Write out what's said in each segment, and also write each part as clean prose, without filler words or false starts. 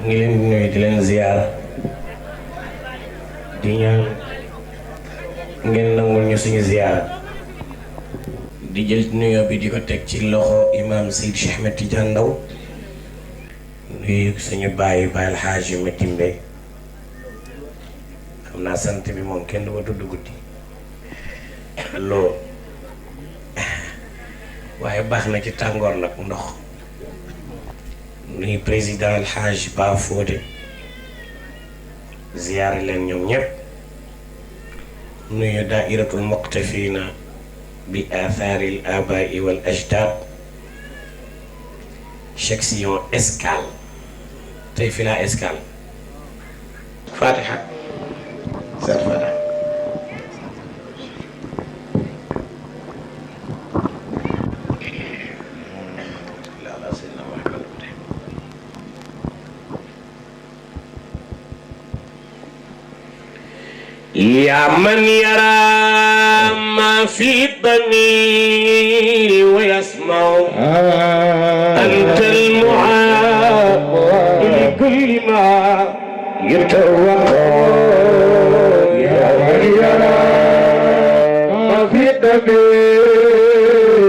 ngi leen di nuyu di leen ziyaara di ñaan ngeen nangul ñu suñu ziyaara di jël nuyoo bi di ko teg ci loxo imam Seydi Cheikh Ahmed Tidiane Ndao nuyu suñu bàyyi Baye El Hadji Matimbe xam naa sant bi moom kenn du ma tudd guddi loo waaye baax na ci tàngoor nag ndox nuyu président El Hadji Ba Fodé ziyaare leen ñoom ñëpp nuyu daairatul muqtafina bi athaari al abai wal ajdad section Escale tey fi laa Escale fatiha sarfana يا من يرى ما في الضمير ويسمع أنت المعاب لكل ما يتوقع يا من يرى ما في الضمير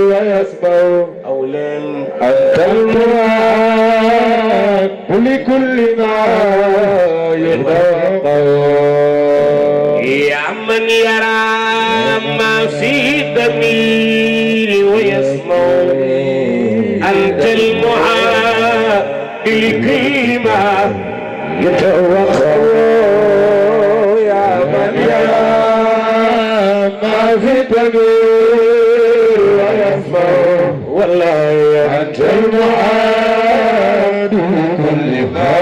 ويسمع أولا أنت المعاب لكل ما يتوقع من يرى ما في ضميري ويسمع أنت المعاد لكل ما يتوقع يا من يرى ما في ضميري ويسمع والله أنت المعاد لكل ما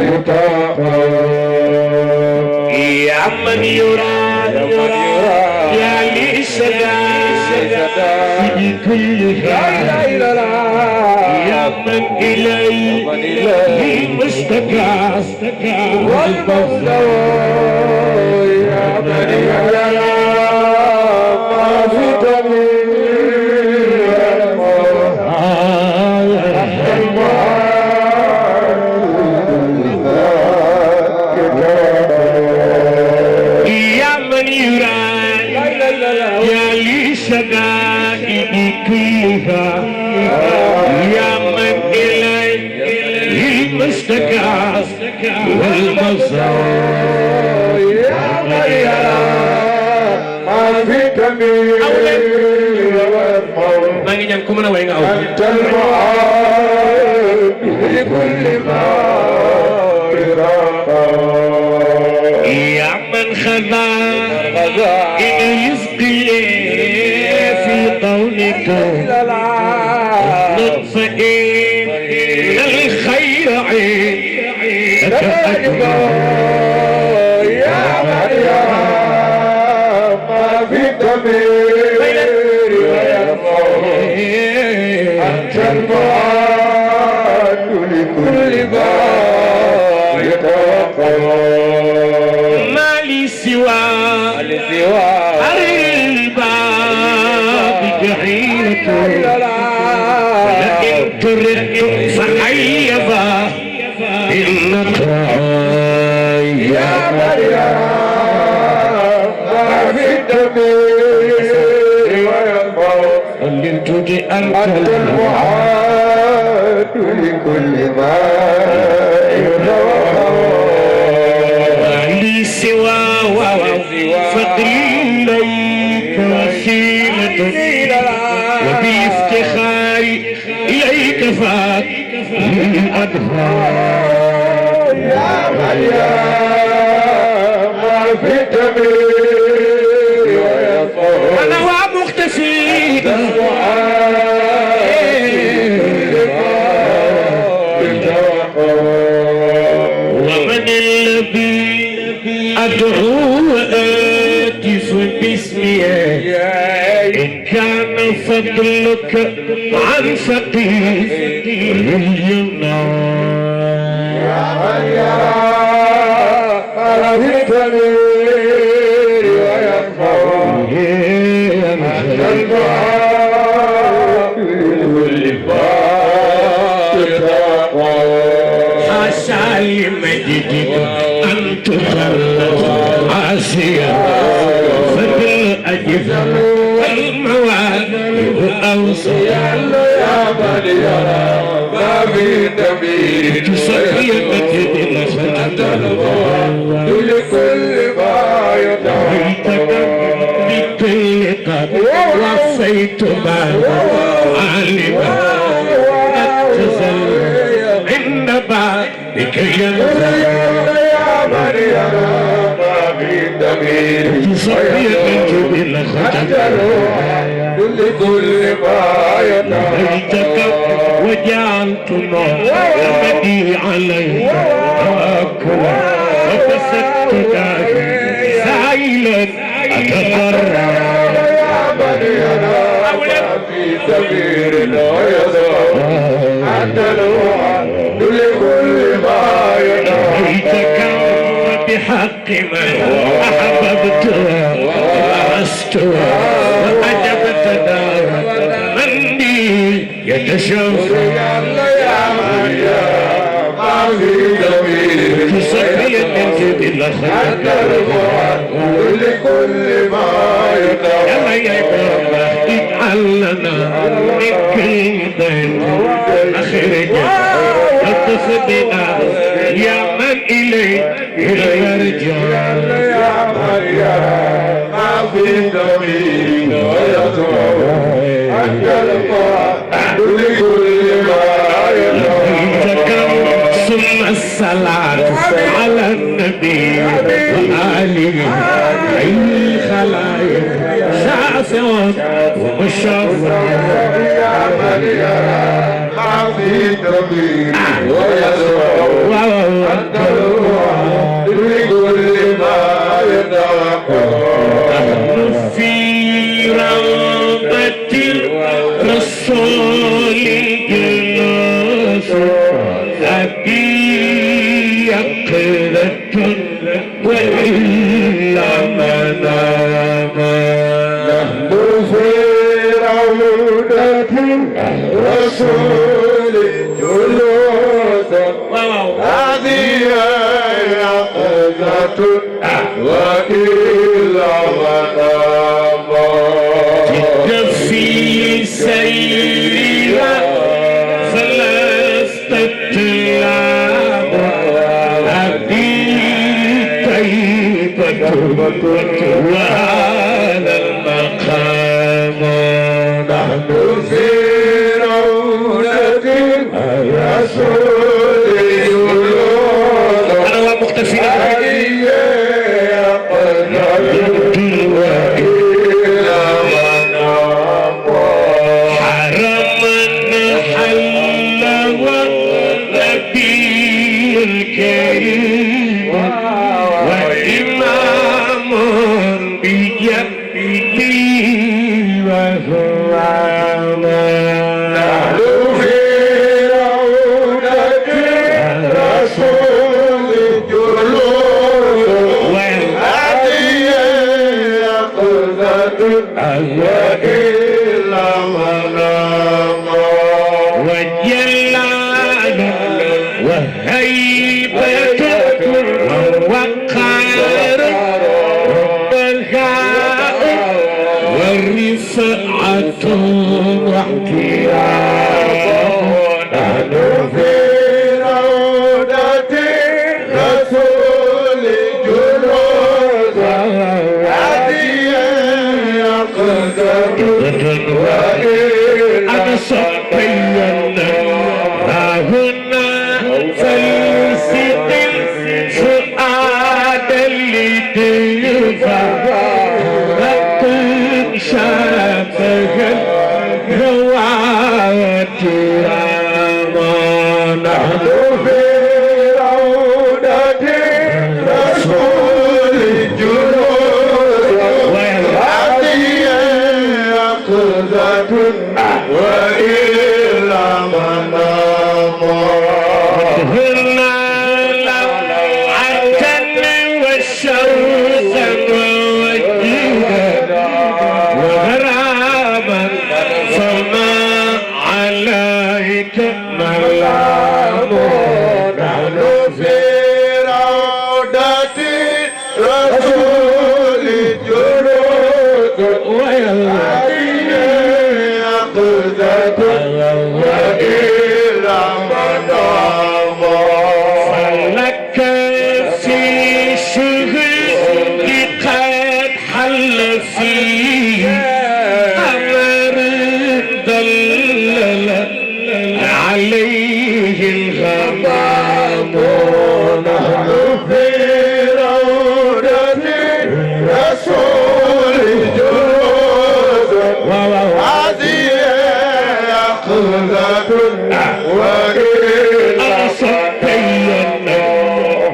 يتوقع يا من يرى يا لي سدا في كل حال يا من إليه مشتكى والمولى يا من يرى ما في يا من إليه مشتكى والبصر يا من يرى ما في كمين ما نجي نكون أنا وين أنت المعاد لكل ما يا من خذا يسقي في قولك نطفئين الخير عين يا مريم ما في ضمير أنت المعاد لكل ما يتوقع ما لي سوى لئن ترد فحيبا إنك يا مريم ما في الضمير وينفع أن تجي أنت المعاد لكل ما يتوقع لي سوى فقري إليك وسيلة وبافتخاري إليك فات الأدفار يا مريم ما في ضمير ويفور أنا ومختفي ومن الذي أدعو وآتف باسمي إن كان فضلك عن فقير اليمنى يا مريم في ضميري وينفع أنت المعاد لكل ما يتوقع لمجدك أن تخلص عاسيا فضل أجر والمواهب أوصيا يا من يرى ما في دمير تصفي مجدنا فتدلوا لكل ما ويتك بكل قد وفيت ما عالما تزل عند بابك ينزل يا من يرى ما في دمير تصفي مجدنا فتدلوا لكل ما بيتك وجعلت نعمتي عليه توكلا وبسطت داري سائلا اتضرع يا من يرى ما في دمير ويزرع حتى الوعد لكل ما بيتك بحق من احببت وعست وأجبت دار مني يتشفى يا من يرى ما في دمير تصفي الجد بالخير لكل ما يلا يا بابا اجعل لنا من كل بين اخرجا وتصدنا يا من اليك يرجع يا من يرى ما في دمير ويزرع أنت القرآن لكل ما ثم الصلاة على النبي وآله أي خلايق شافع ومشفع يا من يرى ما في دمير ويزرع أنت القرآن لكل ما يتوقع في روضة الرسول جلوس أبي يقظة وإلا مناما نحن في روضة الرسول جلوسا هذه يقظة وإلا مناما في سيرها فلست تلام أبي طيبة وهذا المقام نحن في روضة الرسول جلوسا أنا ومختفين هذه يقظة وإمام بجنبي وهو نحن في روضة الرسول جلوس هذه يقظة وإلا منام وجلال وهيبة ووقار وبهاء ورفعة واحترام نحن في روضة الرسول جلوس هذه يقظة أنا صبيا ها هنا فلسط الفؤاد اللي تنفع أكون شافها الرواتر نحن في روضة الرسول جلوس هذه يقظة وإلا منام هنا عتن والشوزا ووجيها وغرابا فما عليك ملام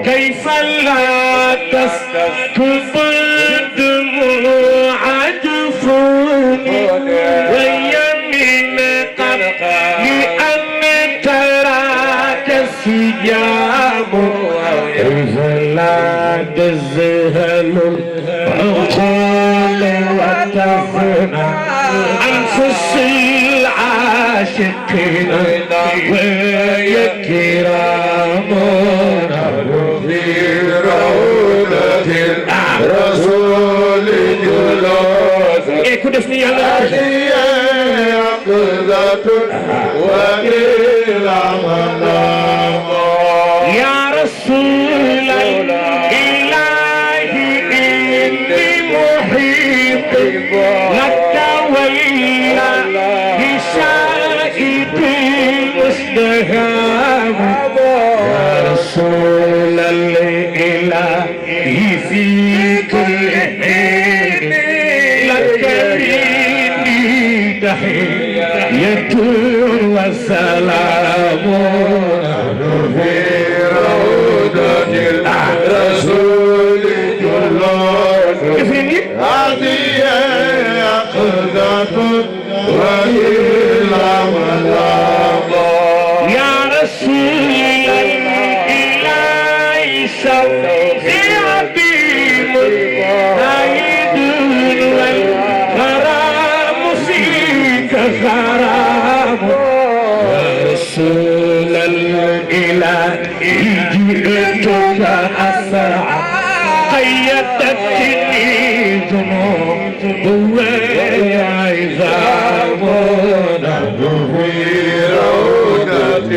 كيف لا تسكب الدموع جفوني ويمينك لأن تراك سيام إذا لا تزهل العقول وتفنى أنفس العاشقين ويا كرام في روضة الرسول جلوس كدفني يا يقظة وإلى منام يا رسول الإله إني محب لك وإلى بشائب المستهام يا رسول الإله في كل حين لك مني تحية وسلام في روضة الرسول جلوس هذه يقظة وإلى منام يا رسول الإله شوقي عظيم زايد والغرام فيك غرام يا رسول الإله جئتك أسرع قيدتني ذنوب وعظام في روضة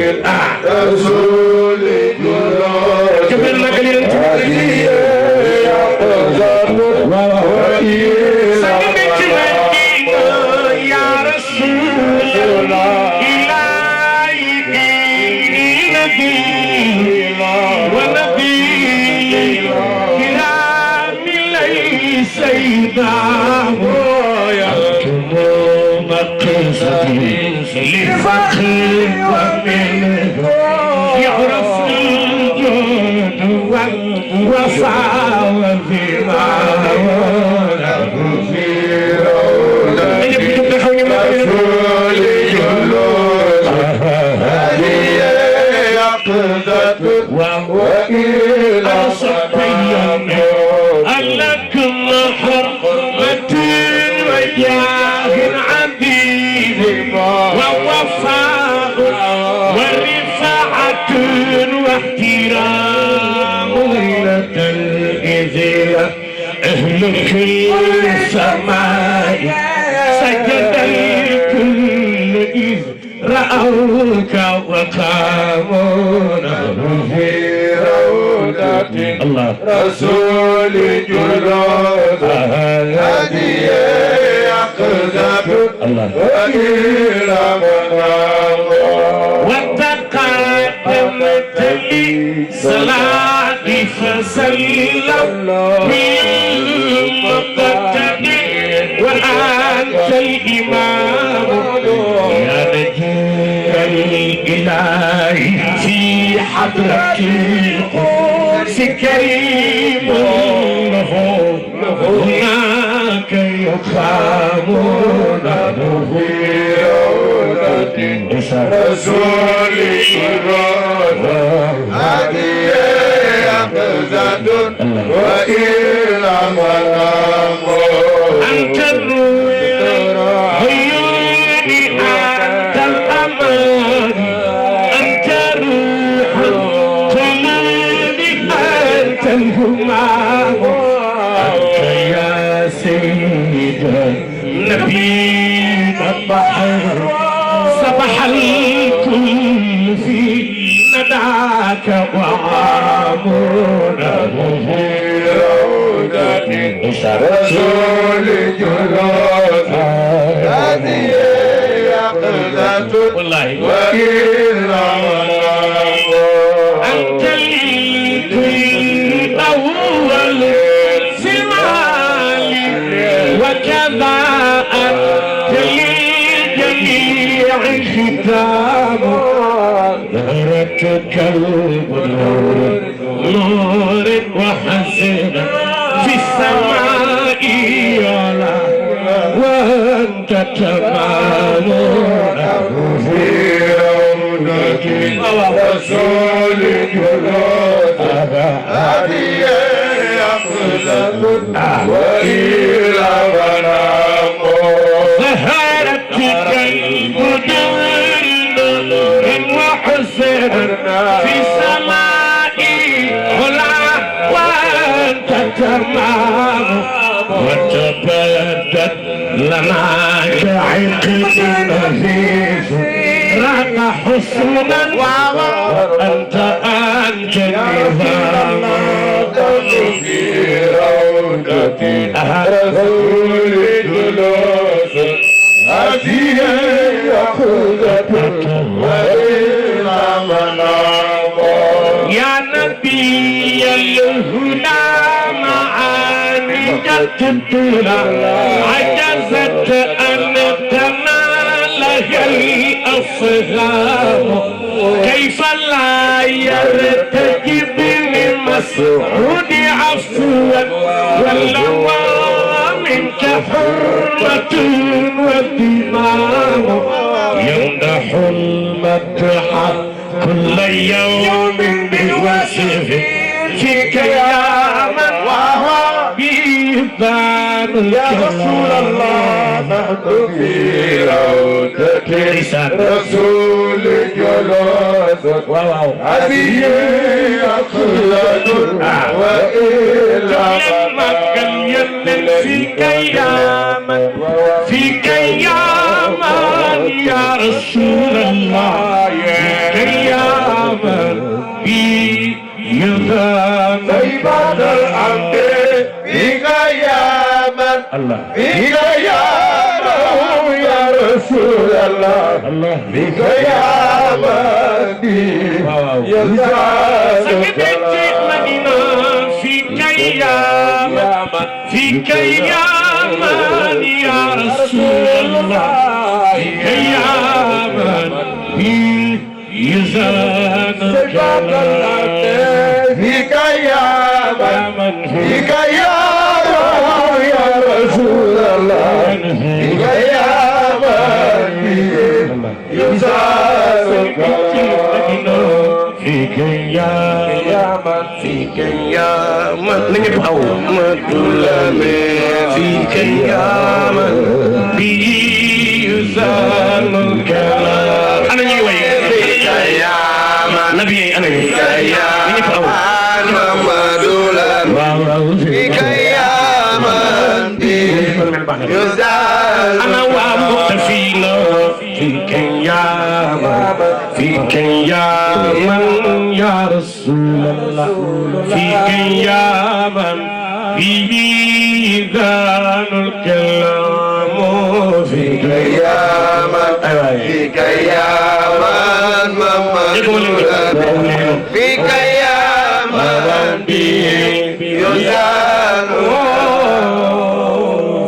الرسول جلوس كمل لك يا رسول إلهي نبي ونبي كلام ليس يدعم يحكم مقصدي لفخر ومنه يعرف الجود والوفاء والذمام في روضة الرسول جلوس هذه يقظة وإلى صبيان لك حرمة وجاه عظيم ووفاء ورفعة واحترام ليلة الإذية أهل كل سماء سجد الكل إذ رأوك وقامون في روضة الرسول جلوس هذه يقظة وإلى منام وتقدمت لي صلاتي فسلم بالمقتدي وأنت الإمام يا نجيب الإله في حضرة القدس كريم له هناك يقامون في روضة الرسول جلوس هذه يقظة وإلى منام أنت عيوني أنت الأمان أنت روح قلوبي أنت الهمام أنت يا سيد نبي البحر صبح الكل في نداك وعامونه في روضة الرسول جلوس هذه يقظة والله وإلا أنت الأول سمالي وكذا أنت للجميع ختام نهرتك نور وحسنا في السماء يعلى وأنت تمام في روضة رسولك هذه أقلة وإلى منام ظهرتك البدور نور وحسنا في السماء علا وأنت تمام وتبدت لنا كعقد نفيس رق حسنا وأنت النظام في روضة رسولك هذه أقلة وإلى منام يا نبي الهدى معاني جدتنا عجزت أن تنالها الأصهام كيف لا يرتجب من مسعود عفوا واللوى منك حرمة والدمام يمدح المدح كل يوم بوصف فيك يا من بيبان يا رسول الله نحن في روضة رسولك جلوسك هذه أقلة وإلى فيك يا من فيك يا من يا رسول الله فيك يا من بيبان عباد الحمد فيك يا من الله فيك يا روح يا رسول الله فيك يا من يزعلك مدينة فيك يا من فيك يا من يا رسول الله فيك يا من يزانك فيك يا من فيك يا روح يا رسول الله فيك يا من يزعلك فيك يا من فيك يا من نجيب فيك يا من بيزال الكلام أنا نيوي فيك يا من نبي أنا فيك يا من محمد فيك يا من يزعل أنا ومقتفينا فيك يا من فيك يا من يا رسول الله فيك يا من به ذان الكلام فيك يا من فيك يا من محمد فيك يا من يزال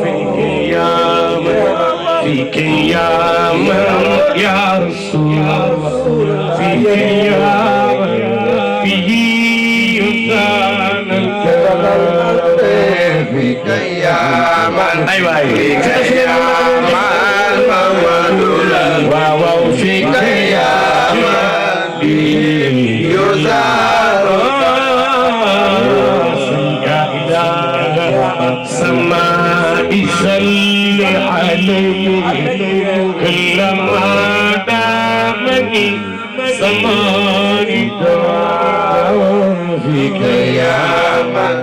فيك يا من فيك يا من يا رسول الله فيك يا من به يذان الكلام فيك يا من أيوة فيك يا من محمد واو فيك يا من يزال سماء صل عليه كلما دامني سماني فيك يا من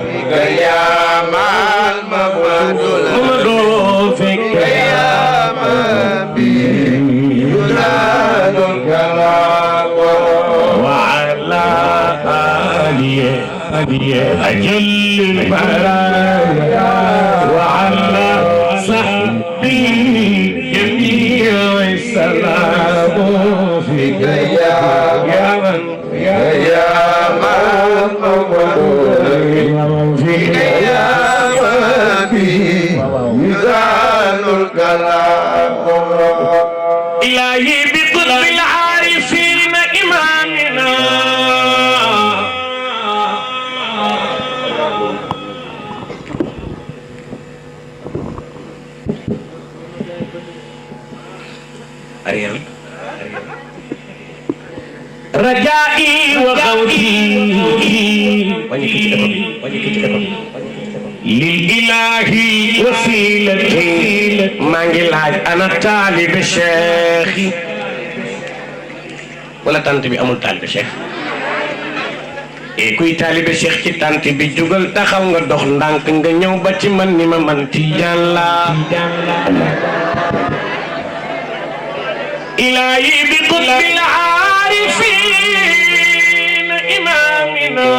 فيك يا من محمد فيك يا من يزال الكلام وعلى آله أجل البرايا وعلى صحبه جميع السلام يا من فيك يا من ميزان الكلام إلهي بقطب العارفين إمامنا أريال رجائي وخوفي للإله وسيلتي مانجلاج أنا طالب الشيخ ولا تانتي أمول طالب الشيخ kuy taalibe Cheikh ci tant bi jugal taxaw nga dox ndànk nga ñëw ba ci man ni ma man Tijaan la إلهي بقطب العارفين إمامنا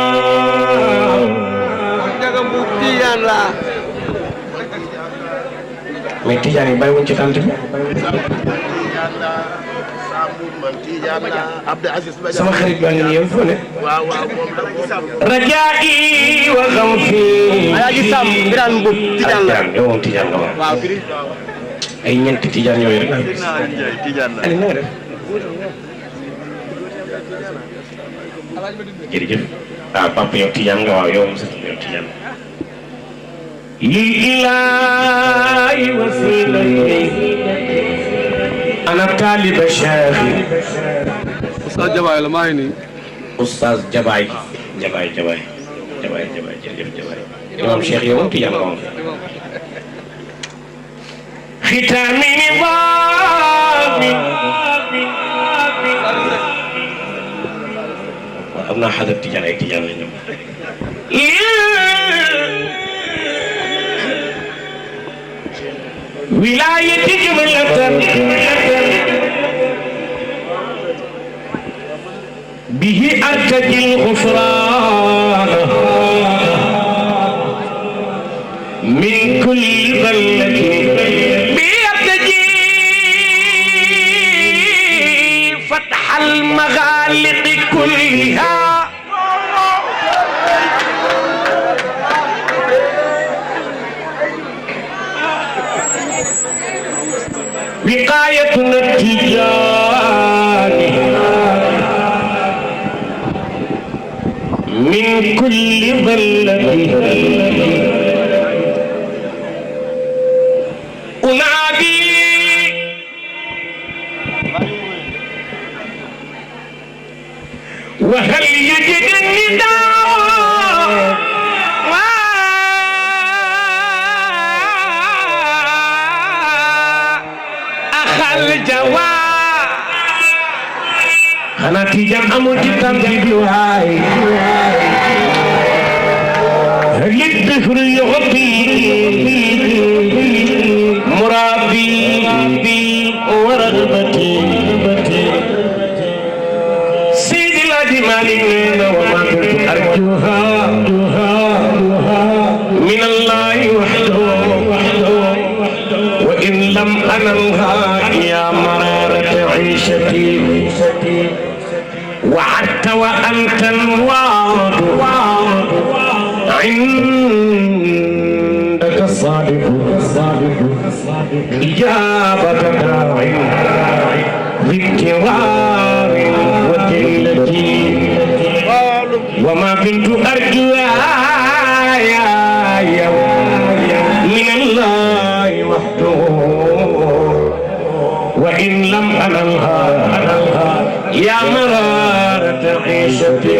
mais Tijaan yi bàyyi wuñ ci tant bi sama xarit baa ngi yow foo ne rajaa'i wa xawfi Alaaji Sam Birane Mboup Tijaan la yow moom Tijaan nga waaw ay ñeenti Tijaan yooyu rek Tijaan la na def jërëjëf ah papa yow Tijaan nga waaw yow moom sa yow Tijaan lillahi wasilati ana taaliba Cheikh Oustaz Jabaay la maa ngi nii Oustaz Jabaay jërëjëf Jabaay imam Cheikh yow moom Tijaan nga moom ختامي نظامي أبناء حدا Tijaan ay Tijaan la ñoom ولاية جملة به أرتجي الغفران من كل ذلة به أرتجي فتح المغالق كلها وقايتنا التجار من كل ظلة أنادي وهل يجد النداء الجواب أنا تيجان أمو جتام جدواي للبحر يغطي مرابي ورغبتي سيد الأجمال وما كنت أرجوها من الله وحده وإن لم أنلها يا مرارة عيشتي وعدت وأنت الوعد عندك الصادق إجابة داعي باكترار وتلتي وما كنت أرجوها من الله وحده وإن لم أنلها يا مرارة عيشتي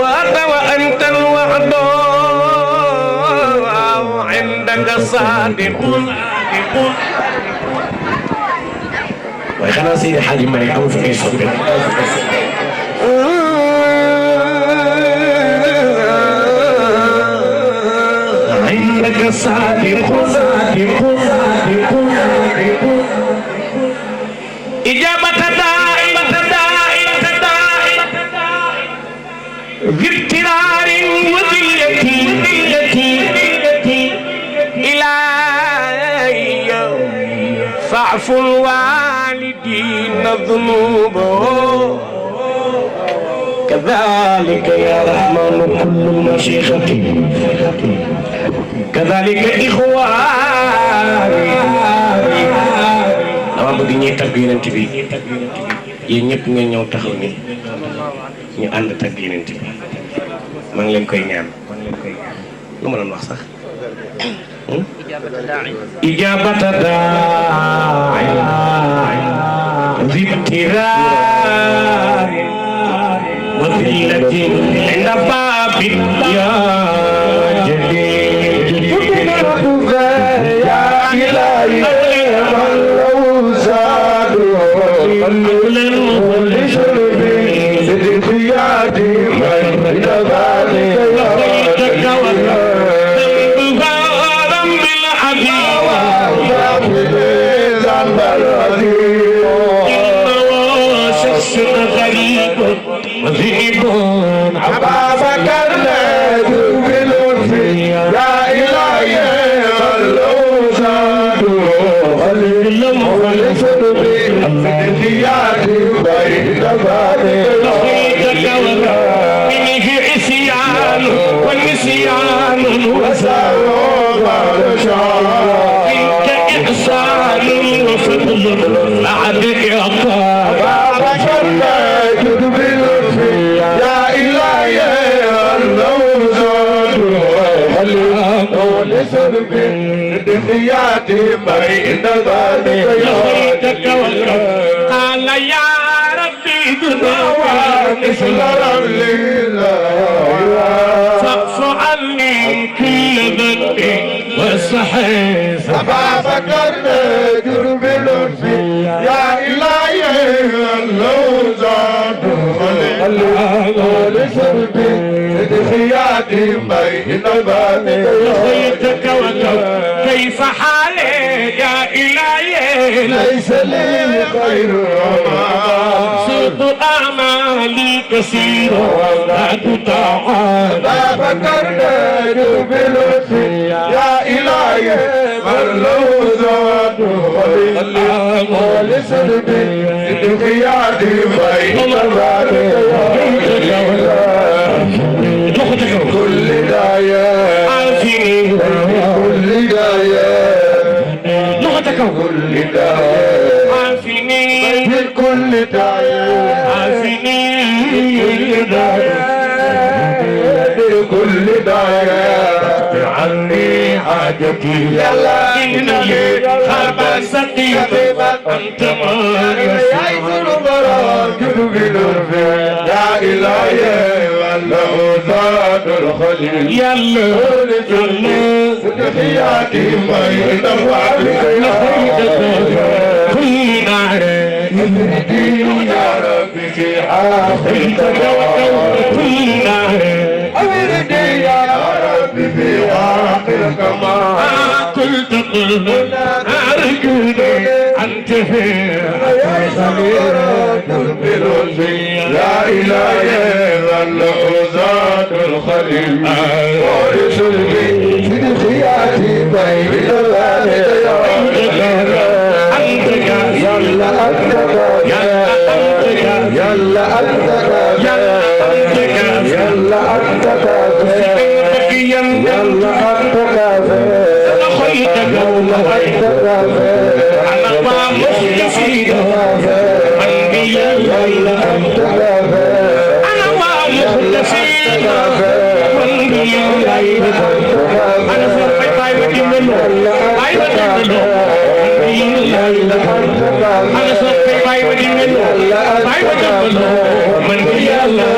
وأنت الوعد عندك صادق وخلاص يا حاج مالك أو في صدق عندك صادق إجابة داعي باضطرار وذلتي إلهي فاعف الوالدين ذنوبهم كذلك يا رحمن كل المشيخة كذلك إخواني dama bëgg ñuy tagg yonent bi yéen ñëpp ngeen ñëw taxaw ni ñu ànd tagg yonent bi maa ngi leen koy ñaan lu ma doon wax sax ijabata da'i zibtirar wa zillatin inda babi ya jadid ya ilahi قال يا ربي فاعف عني كل ذنب واصحي سبابك النجر بلطفي يا إلهي اللوزات ولسربي ادخياتي بين بابك يخيتك كيف حالي يا إلهي ليس لي خير صوت أعمالي كثيرة لا تطاع بابك النجر بلطفي يا إلهي اللوزات ولسربي ادخياتي بين بابك كل داية عافيني كل داية لغتك كل داية عافيني كل داية عافيني كل داية كل داية عني حاجتي يلا إنني خبستي أنت مالي يعيثر براكب بنرفع يا إلهي والأوزاد الخليل يلا سنخياتي بين وعبك كل نار يفردي يا ربي في حافظك كل نار أفردي يا ربي في حافظك ما قلت أرجوني أنت في لا إله إلا الأوزاد الخليل ورسلي في خياتي بين أنت يلا أنت يلا أنت يلا أنت يلا أنت خيتك أنا ما مخلصين أنا ما مخلصين أنا صرفي بايبتي منه أنا صرفي بايبتي منه من يلا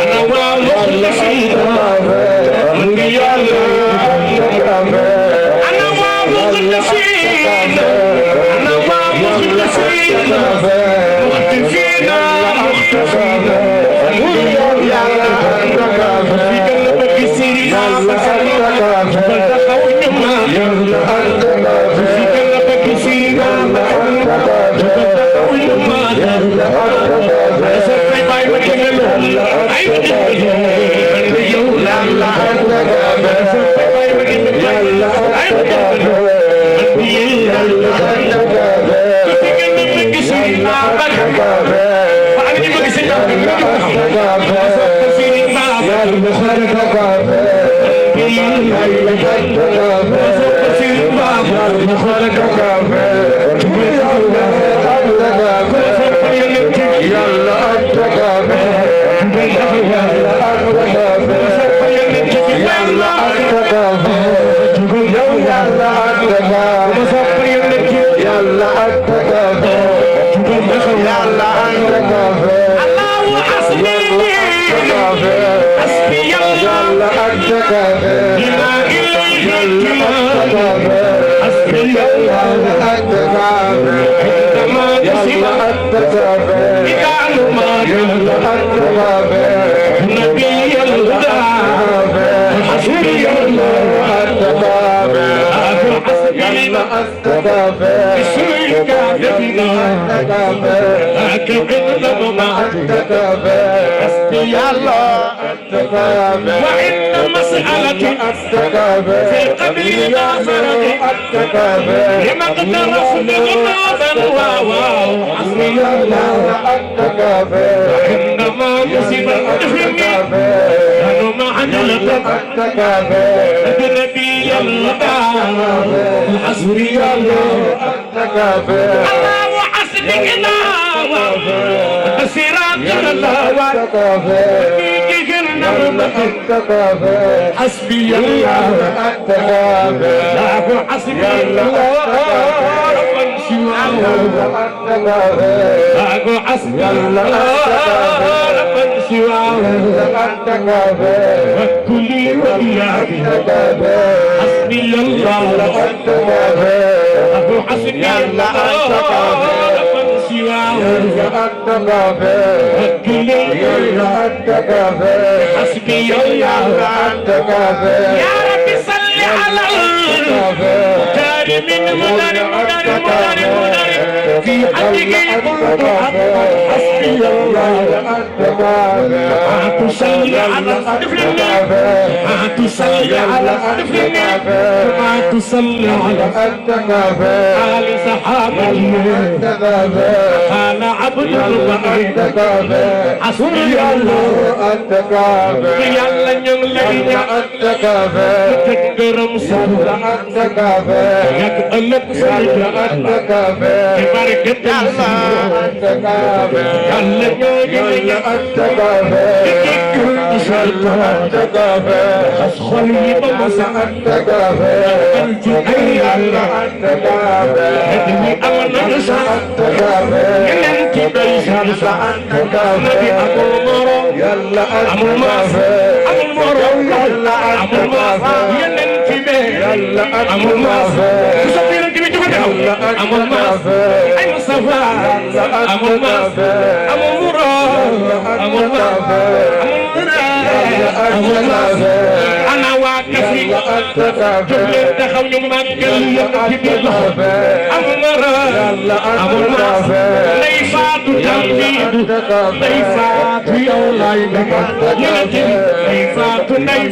أنا ما مخلصين من يلا أنا ما مخلصين أنا ما مخلصين مختفين مختفين في قلبك سيرنا مسألة فلتخون ما في قلبك سيرنا مسألة فلتخون ما أنا سفي بايبك منه بايبك منه وإن مسألة في القبر ناظرة لما اقترف بغنابا واو حسبي الله وإنما يصيب الإثم كانوا معجلة بنبي الله حسبي الله الله حسبي الله سراج الله حسبي الله لا حسبي الله ربا سواه لا حسبي الله ربا سواه وكلي ولياتي حسبي الله حسبي الله ربا سواه وكلي حسبي الله يا رب صل على المختار من مدار في حقه قلت حسبي الله تصلي على الطفل تصلي على الطفل تصلي على آل صحابه قال عبد الله حسبي الله يلا نملي تكرم صلى يقلب صلى ببركة الله يلا نملي أسخلي بمسا أنت أي الله هدني أمنا نسا ينتي بيسا نبي أبو مرو أبو مرو أبو مرو ينتي بي أبو مرو تسبيل انت بيجو أبو مرو أي مصطفى أبو مرو أبو مرو أنا واقفي جملة دخل ممكن يكتب أمر ليفات تنبيد ليفات يولاي ليفات من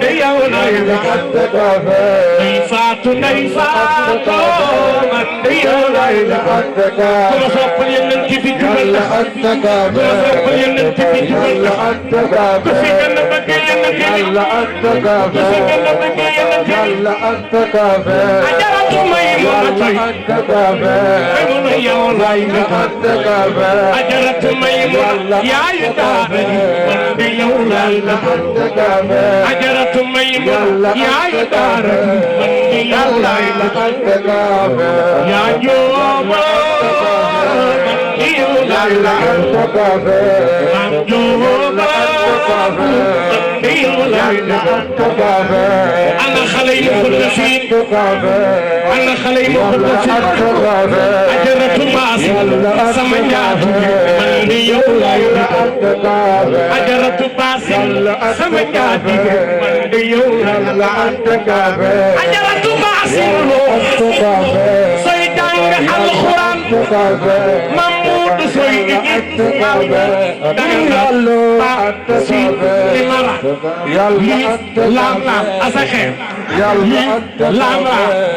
يولاي ليفات من يولاي كما سوف ينتي في جملة كما سوف ينتي في جملة كفينا بكينا أجرت ميمونة أجرت ميمونة يا يداري من يولاي أجرت ميمونة يا يداري من يولاي يا يوم أنا خلي مخلصين أنا خلي مخلصين أجرت ماسي سمجات من يولاي أجرت ماسي سمجات من يولاي أجرت ماسي سيدان القرآن محمود سيد لامنا أسخن لامنا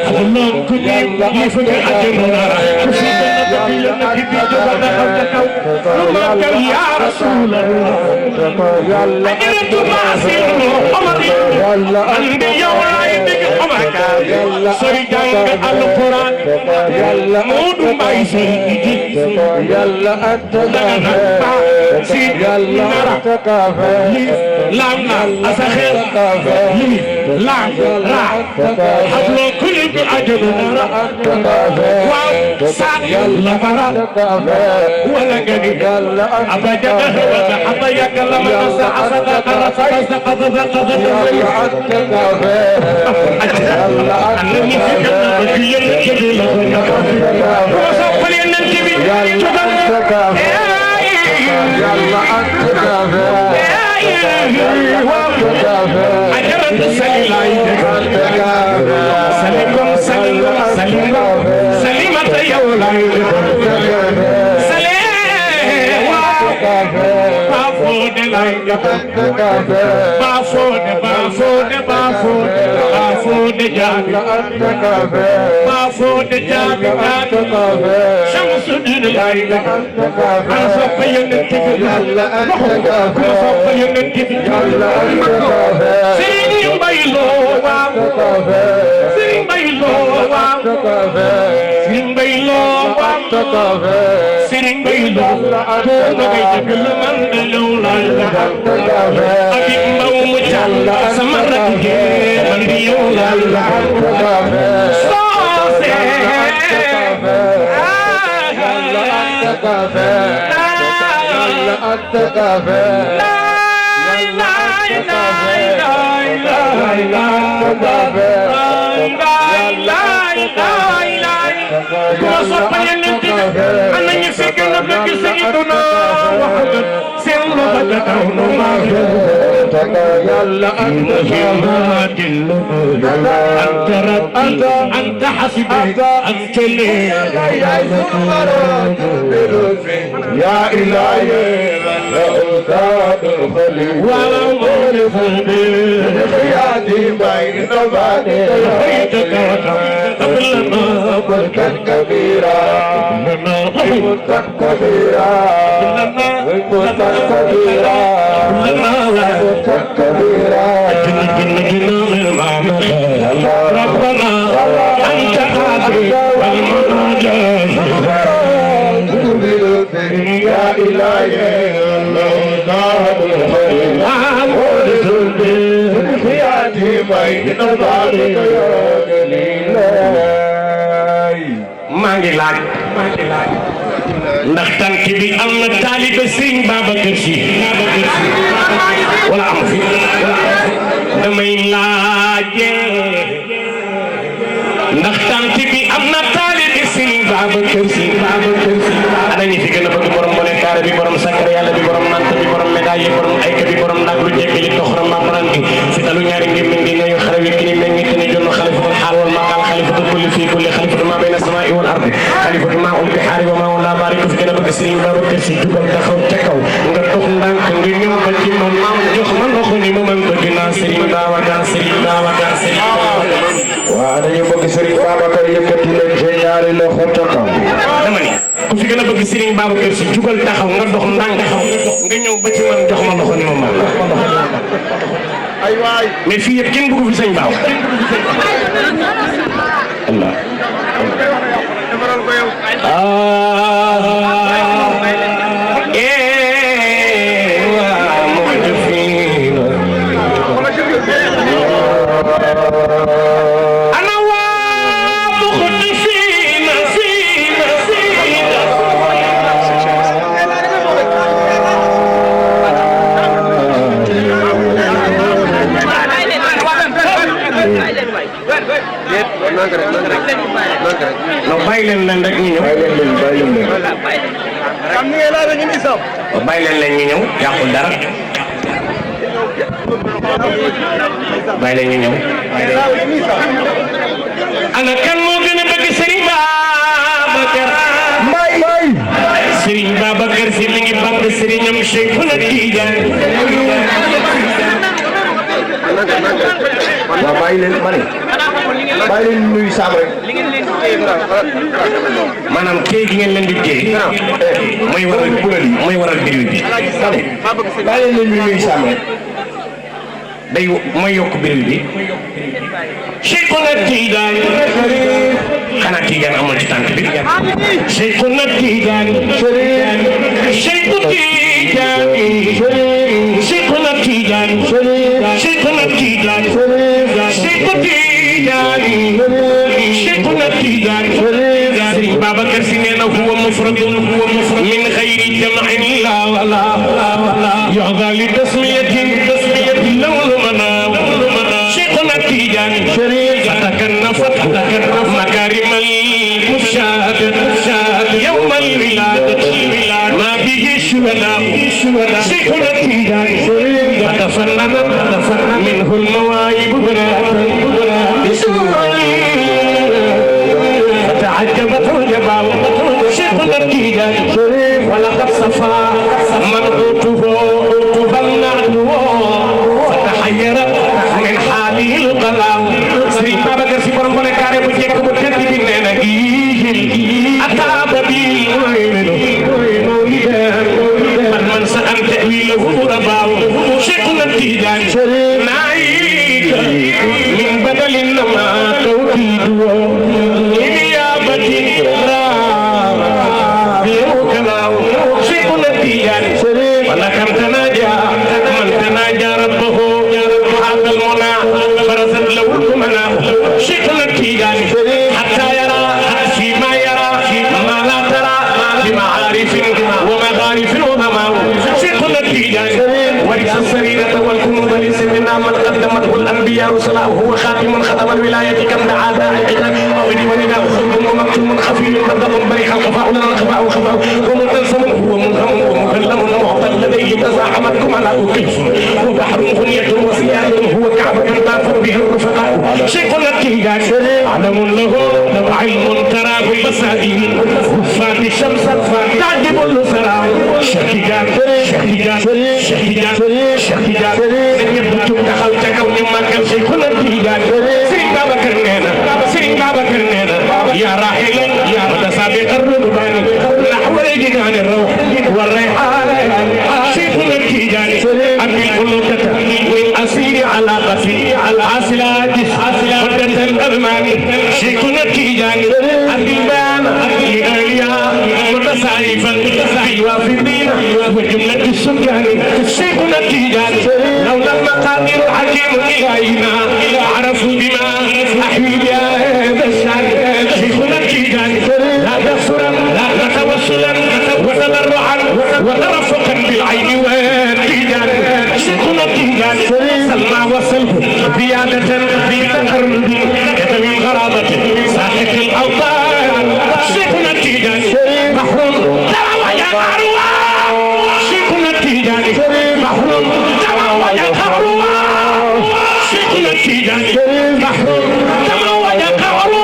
أظلم كنيم يفكر أجرنا ينتي في جبل خلقك نمك يا رسول الله أجرت معصر عمري أنبياء وعيدك عمرك سرجانك القرآن مود باي سيدي يلا أنت يلا لامنا أسخير لام را حبلو كل بأجل واو ساق يلا فرا ولا قدي أبدا حتى يكلم نسا حسنا قرص قصد Sering baylo, bagay jaglaman dalaw lala. Abing bau mucal, sama ragi mandiyo lala. Sose, أنا يسكن بك سيدنا محمد سيرنا بدأنا يلا أنت محمد أنت ربي أنت حسبي أنت لي يا إلهي أستاذ الخليل ولا مولف بحياتي بين بني بيتك قبل ما ملكا كبيرا ملكا كبيرا ملكا كبيرا ملكا كبيرا ربنا أنت قادر والمناجاة يا إلهي أستاذ الخليل بحياتي بين بني يا جليل maa ngi laaj ndax tànk bi am na taalibe Sëriñ Babacar Sy wala am fi damay laaje ndax tànk bi am na taalibe Sëriñ Babacar Sy ana ñi fi gën a bëgg borom mone kaare bi borom sakare yàlla bi borom nant bi borom médaille yi borom ayka bi borom nag lu jekk li toxra mamran bi fi talu ñaari ngi min ngi ñayu xare wi ki ni meññi te ni jonn xalifatul xaal wal maqal xalifatul kulli fii kulli xalifatul ma bayna samaa'i wal ardi xalifatul maa ul bihaari wa maa ul laa baari ko fi gën a bëgg Sëriñ Babacar Sy jubal taxaw ca kaw nga dox ndànk nga ñëw ba ci man maam jox ma loxo ni ma man bëgg naa Sëriñ Babacar Sëriñ Babacar Sëriñ waa dañu bëgg Sëriñ Babacar yëkkati leen seen ñaari loxo ca kaw dama ni ku fi gën a bëgg Sëriñ Babacar Sy jugal taxaw nga dox ndànk nga ñëw ba ci man jox ma loxo ni ma man ay waay mais fii yëpp kenn bëggu fi Sëriñ Babacar Allah non bàyyi leen leen rek ñu ñëw bàyyi leen ñu ñëw yàqul dara bàyyi leen ñu ñëw ana kan moo gën a bëgg Serigne Babacar Serigne Babacar Sy mi ngi bëgg Serignam Cheikhuna Tidiane waaw bàyyi leen ma ne bàyyi leen nuyu Sam rek. maanaam kii gi ngeen leen di téye. mooy waral biir bi. bàyyi leen nuyu Sam rek. day mooy yokk biir bi. Cheikhuna Tidiane. xanaa Tidiane amul ci tànk bi. Cheikhuna Tidiane. Cheikhu Tidiane. Cheikhuna Tidiane. Cheikhuna Tidiane. Cheikhu Tidiane. Cheikhuna Tidiane. Serigne Babacar Sy nee na huwa mufradun min xayri jam'in la wala yu'dha li tasmiyatin lawlu mana Cheikhuna Tidiane فتكنفت مكارم المشاهد يوم الولادة ما به شهداء شيخنا التيجاني فتفنن منه المواهب فتعجبت الجبال شيخنا التيجاني ولقد صفى منعوته فلنعته فتحيرت من حاله القلام Serigne Babacar Sy borom bone kaare bu jekk bu tedd bi nee na gii ataaba bi man sa an ta'wilahu rabaaw Cheikhuna Tidiane naayika min badalin ma tawkiidu niyaabatin kalaaw Cheikhuna Tidiane wala kam tanaaja man tanaaja rabbahu هذا المنى فرزت له المنى شيخنا التيجاني حتى يرى فيما يرى ما لا ترى بمعارف ومغارف وغمام شيخنا التيجاني ورث السريرة والكنوز لسيدنا من قدمته الأنبياء رسلا وهو خاتم ختم الولاية كم دعا داعية ونداء ومكتوم خفي مبدأ بريح الخفاء لنا الخفاء وخفاء ومتلسم هو ملهم ومكلم معطى لديه تزاحمتكم على كيف وبحر غنية وسياد هو كعبة تافر به الرفقاء شيخنا التيجاني علم له علم ترى بالمسائل وفات الشمس تعجب النصراء شهيدان من يبتم دخلت كون ما كان شيخنا التيجاني Serigne Babacar neena يا راحلا يا متسابق الركبان نحو الجنان الروح والريحان شيخنا التيجاني أبي الألوكة من أسير علاقتي عاصلات مدة الأزمان شيخنا التيجاني أبي البيان لأولياء متسايفا وافدين وجملة السكان شيخنا التيجاني لولا المقادير الحكيم إلهنا عرفوا بما أحيي بهذا الشان شيخنا التيجاني لا تغفرا لا توسلا وتضرعا وترفقا بالعين والتيجاني شيخنا التيجاني سلمى وسلم زيادة في تقرب كتب الغرابة ساحق الأوطان شيخنا التيجاني محروم دعوة يا أروى شيخنا التيجاني محروم دعوة يا أروى شيخنا التيجاني محروم دعوة يا أروى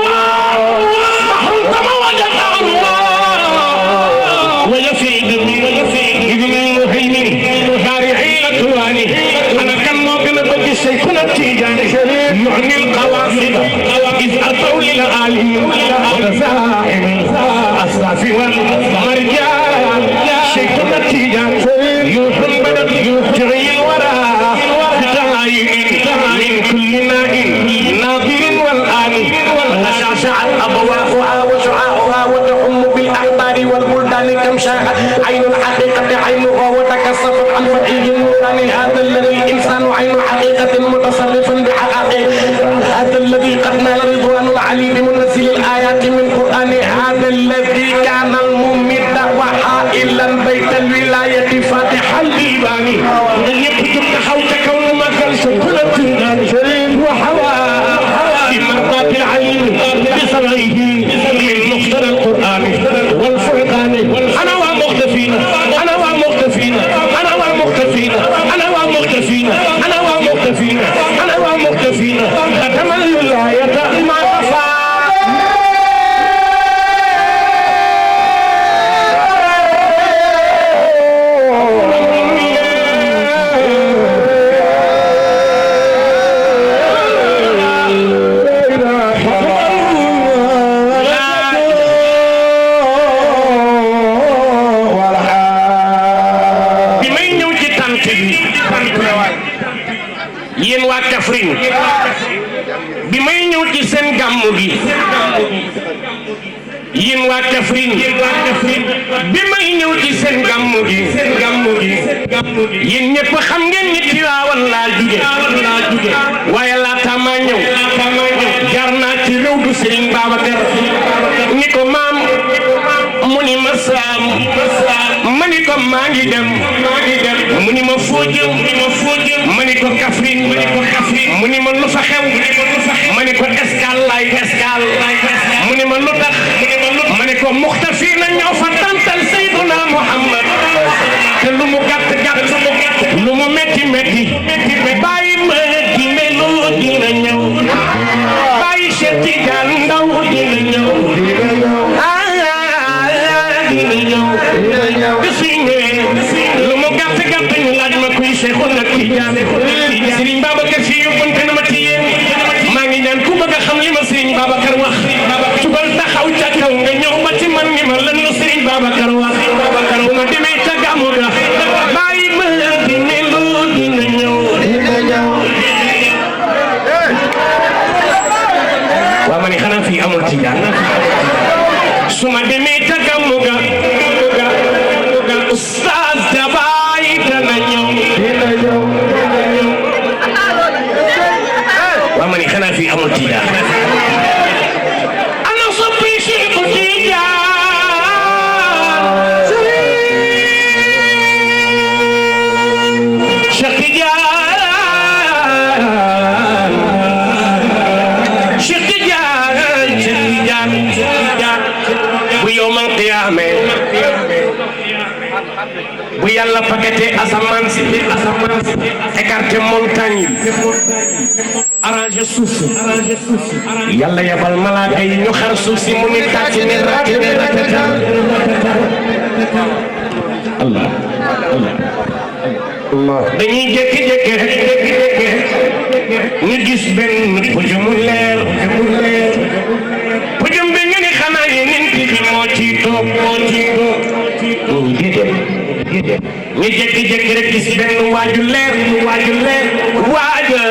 محروم دعوة يا أروى ويفيد ابن المهيمن شارعي الأكواني أنا كان ممكن أبقي شيخنا التيجاني يعني القواصد إذ أتوا للعالم وتزاحم الأصلاف والمرجان شيخنا التيجاني يوحن بدل يوحجري الورى بتعاين من كل ماء ناظر والآن وتشعشعت أضواءها وشعاعها وتحم بالأحبار والبلدان كم شاء عين الحقيقة عينها وتكسفت عن فتح النوران هذا الذي الإنسان عين حقيقة متصرف بحقائق هذا الذي قد نال رضوان العلي بمنزل الآيات من قرآن هذا الذي كان الممد وحائلا بيت الولاية فاتحا للباني من يكتب تحوت كون ما كان شكرا تنان وحوى بمرضات العليم بصنعه من مقتضى القرآن والفرقان أنا ومختفين أنا ومختفين أنا ومختفين أنا ومختفين أنا ومختفين أنا ومختفين ختم الولاية ما وفى yéen waa Kaffrine bi may ñëw ci seen gàmmu gi yéen ñëpp xam ngeen ni Tiwaawan laa jóge waaye laata maa ñëw jaar naa ci réew du Serigne Babacar ni ko maam mu ni ma saam ma ni ko maa ngi dem mu ni ma foo jëm ma ni ko Kaffrine mu ni ma lu fa xew ma ni ko escale mu ni ma lu tax ma ni ko muxtafiina ñëw fa tantal Seyduna Muhammad te lu mu gàtt lu mu metti bàyyi ma di melo dina ñëw bàyyi Cheikh Tidiane Ndaw dina ñëw dina ñëw bisi ñëwee lu mu gàtt ñu laaj ma kuy Cheikhuna Tidiane Serigne Babacar si yóbbante na ma ci yéen maa ngi ñaan ku bëgg a xam li ma Serigne Babacar wax jugal taxaw ca kaw nga ñëw ba ci man ni ma lan la Serigne Babacar wax bu ma demee ca gàmmu ga bàyyi ma di melo dina ñëw waa ma ni xanaa fii amul Tidiane su ma demee ca gàmmu ga Oustaz Dabaye dana ñëw waa ma ni xanaa fii amul Tidiane ana soppi Cheikh Tidiane bu yowmal qiyaame bu yàlla pakete asamaan si écarté montagne yi arrangé suuf si yàlla yabal malaaka yi ñu xar suuf si mu ni tàcc ni ratetal Allah dañuy jékki-jékki ñu gis benn pujumu leer pujum bi ñu ni xanaa yi nit bi moo ci toog ñu jékki-jékki rek gis benn waaju leer waaja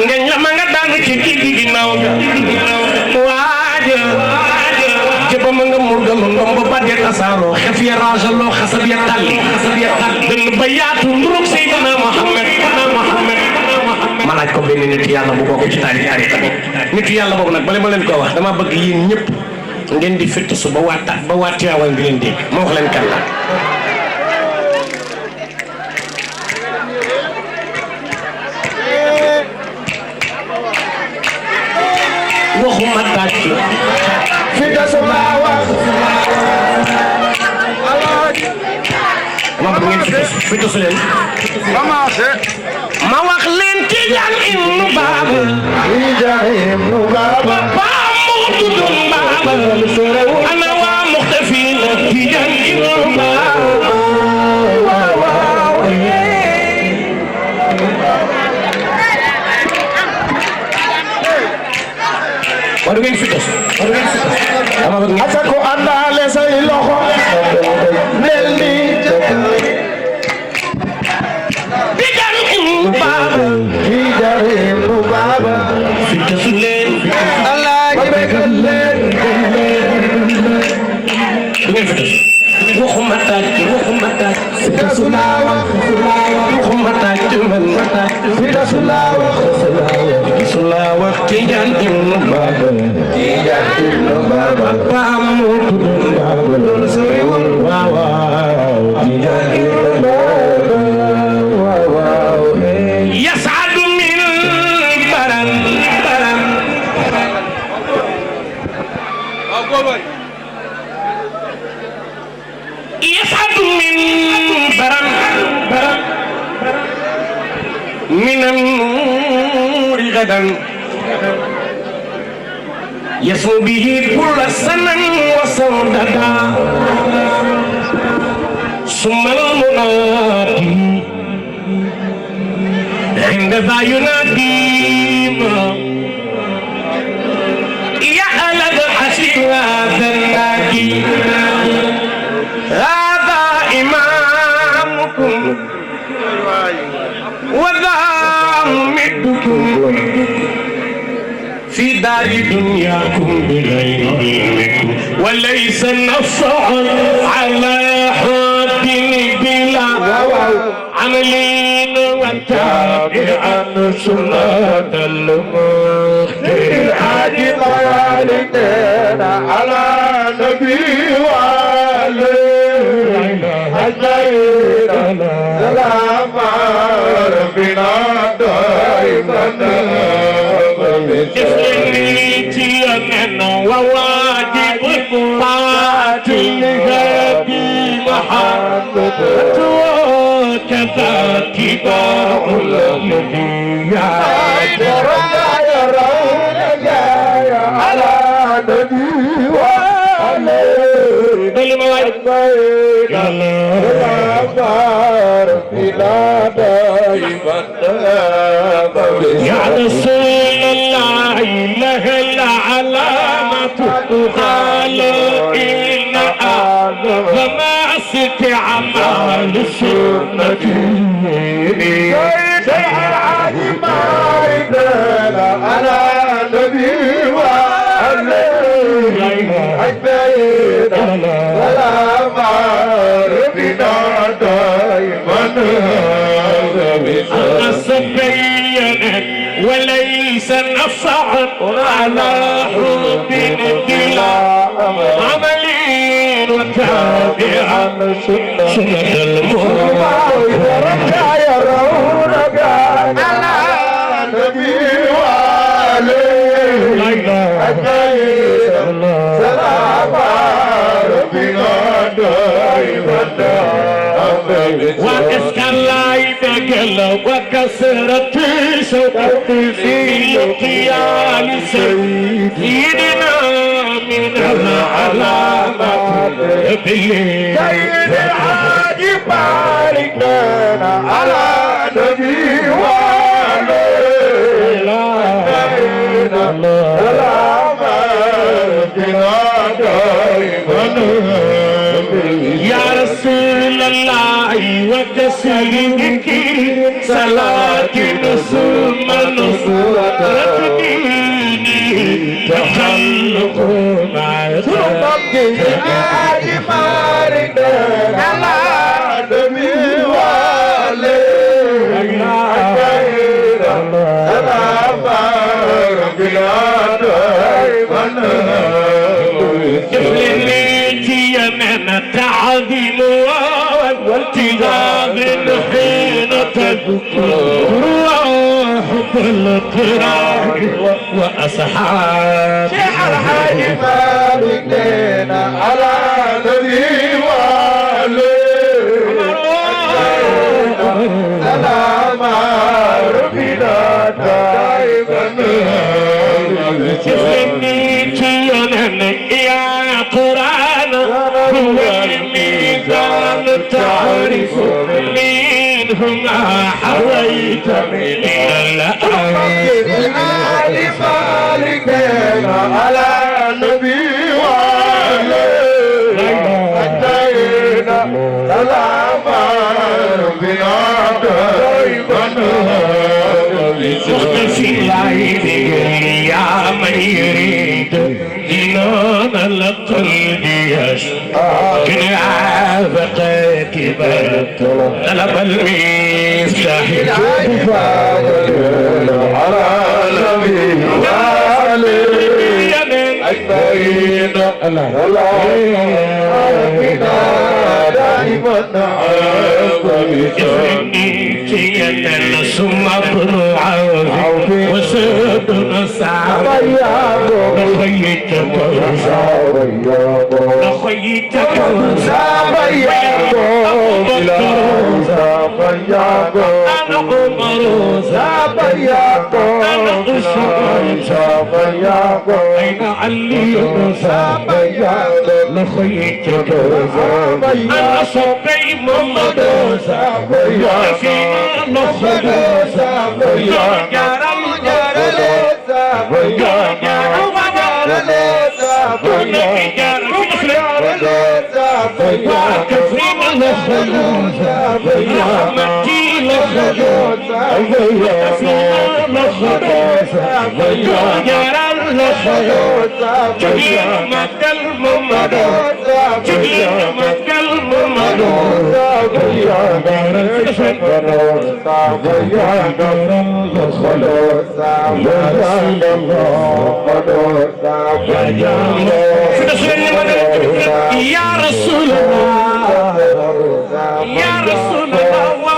ngañ la ma nga daanu ci digg ginnaaw ga waaja jëba ma nga murga ma ndomb ba de tasaaroo xef ya raajaloo xasab ya talli dënn ba yaatu ndurug Seydina Muhammad ma laaj ko benn nitu yàlla bu bokk ci tariqa nitu yàlla boobu nag bale ma leen koo wax dama bëgg yéen ñëpp ngeen di fitt su ba waat Tiwaawan bi leen dégg ma wax leen kan la waxuma tàcc fi tasuma wax ma bëgg ngeen fitt su leen ma wax leen Tijaan ibnu Baaba Paa Muxtu dun Baaba ana waa Muxtafiina Tijaan ibnu Baaba war ngeen fi tos asa ko àndaale say loxo mel ni Tijaan ibnu Baaba fi tos leen Allah ji bégal leen ngeen fi tos waxuma tàcc fi tasu laa wax waxuma tàcc man fi tasu laa wax Tijaan ibnu Baaba Paa Muxtu dun Baaba loolu samay woon waaw Tijaan ibnu Baaba waaw yas'adu min baran يصعد من برم من النور غدا يسمو به كل سنة وصددا ثم المنادي عند ذا ينادي يا أهل الحشر هذا الناجي هذا إمامكم وذا ممدكم في دار دنياكم بغير علمكم وليس نصع على حد بلا عملين وتابعا سنة المختار حاجي طالتنا على نبي وعليه حسينا سلام ربنا دائما جسلتي وواجب طاعة الهادي محمد وكذا اتباع الأنبياء يرون جاي على نبي وعليه يا رسول الله إله العلامة قال إن أعظم استعمال سنتي العظيم على نبي وعليه حبينا سلام ربنا دائما سبينا وليس نصع على حب بلا عمل وتابعا سنة المرجع يرون على نبي وعليه سلام ربنا دائما وكسر بقل وكسرت شوقتي في قيام سيدنا من العلامات سيد الحاج بارك لنا على نبي وعليه سلام ربنا دائما يا رسول الله وتسليمك صلاة ثم نصرة ديني تخلق مع الحاج بارك على نبي وعليه سلام ربنا دائما من تعظيم والتزام حين تذكر وحب القراء واصحاب شيخ الحاج مالك لنا على نبي وعليه سلام ربنا دائما يا قرآن هو الميزان تعرف منهما حويت من الآل مالك على نبي وعليه أتينا سلام ربنا دائما مختفي العين يا من يريد جنان القلب يشكن عافقك برد طلب المفتاح على نبي وعليه أجمعين ربنا دائما جنة ثم ابن عوف وسيدنا سعد نخيتك نخيتك أنا عمر أنا عثمان أين علي نخيتك أنا صبي محمد فينا نخد يا جرم جميع مدى الممات يا رسول الله يا رسول الله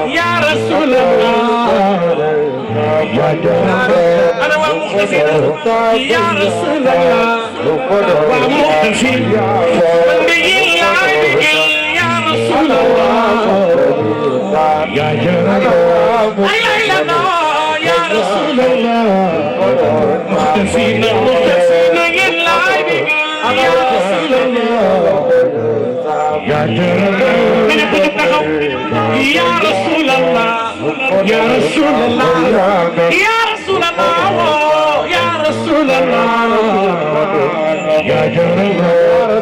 يا رسول الله أنا ومختفي يا رسول الله ومختفي من بيجي يا رسول الله يا جلال يا رسول الله مختفينا يا رسول الله يا جلال يا رسول الله يا رسول الله يا رسول الله يا رسول الله يا جلال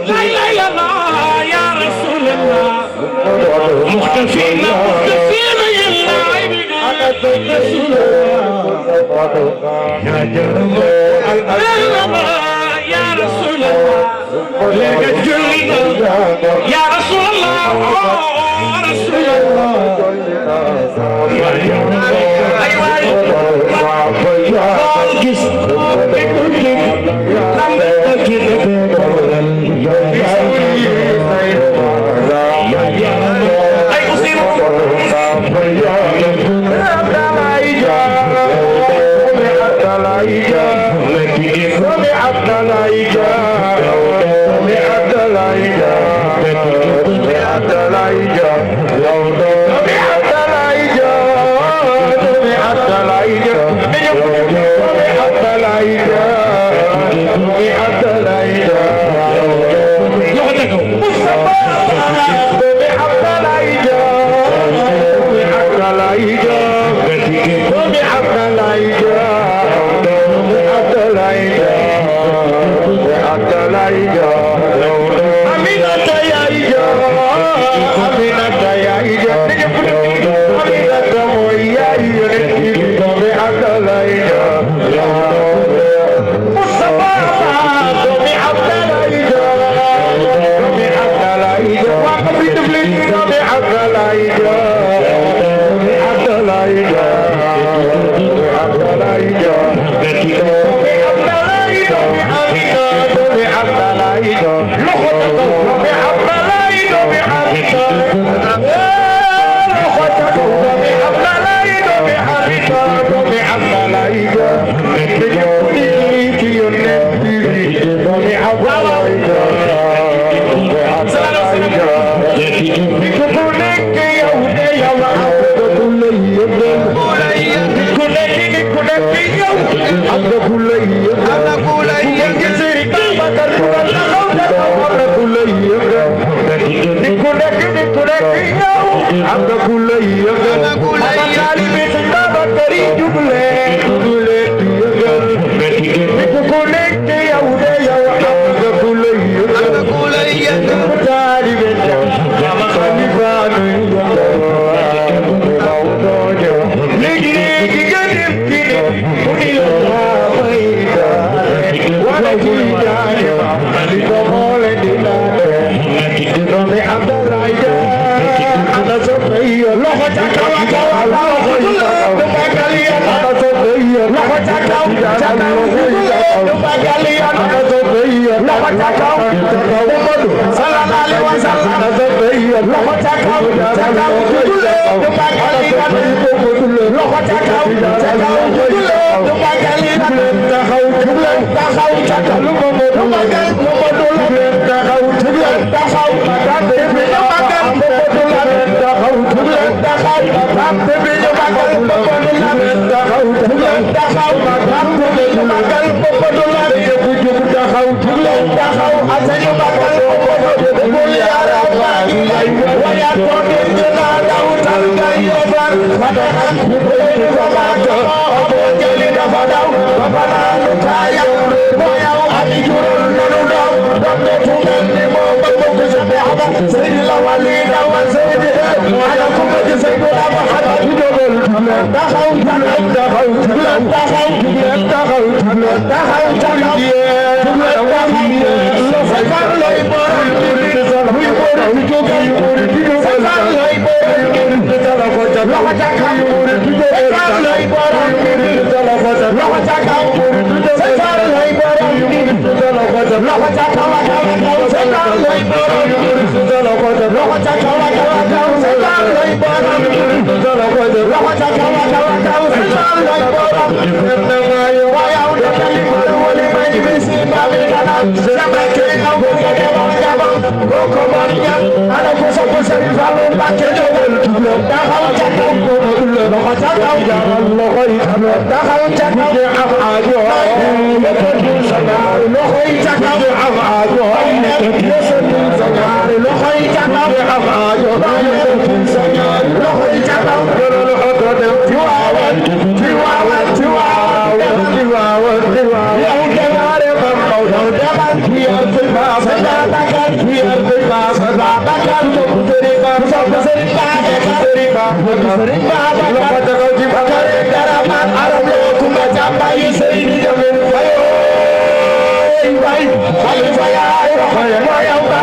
لا اله الا الله يا رسول الله مختفينا يا رسول الله يا جلال يا رسول الله يا رسول الله رسول الله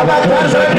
Bye.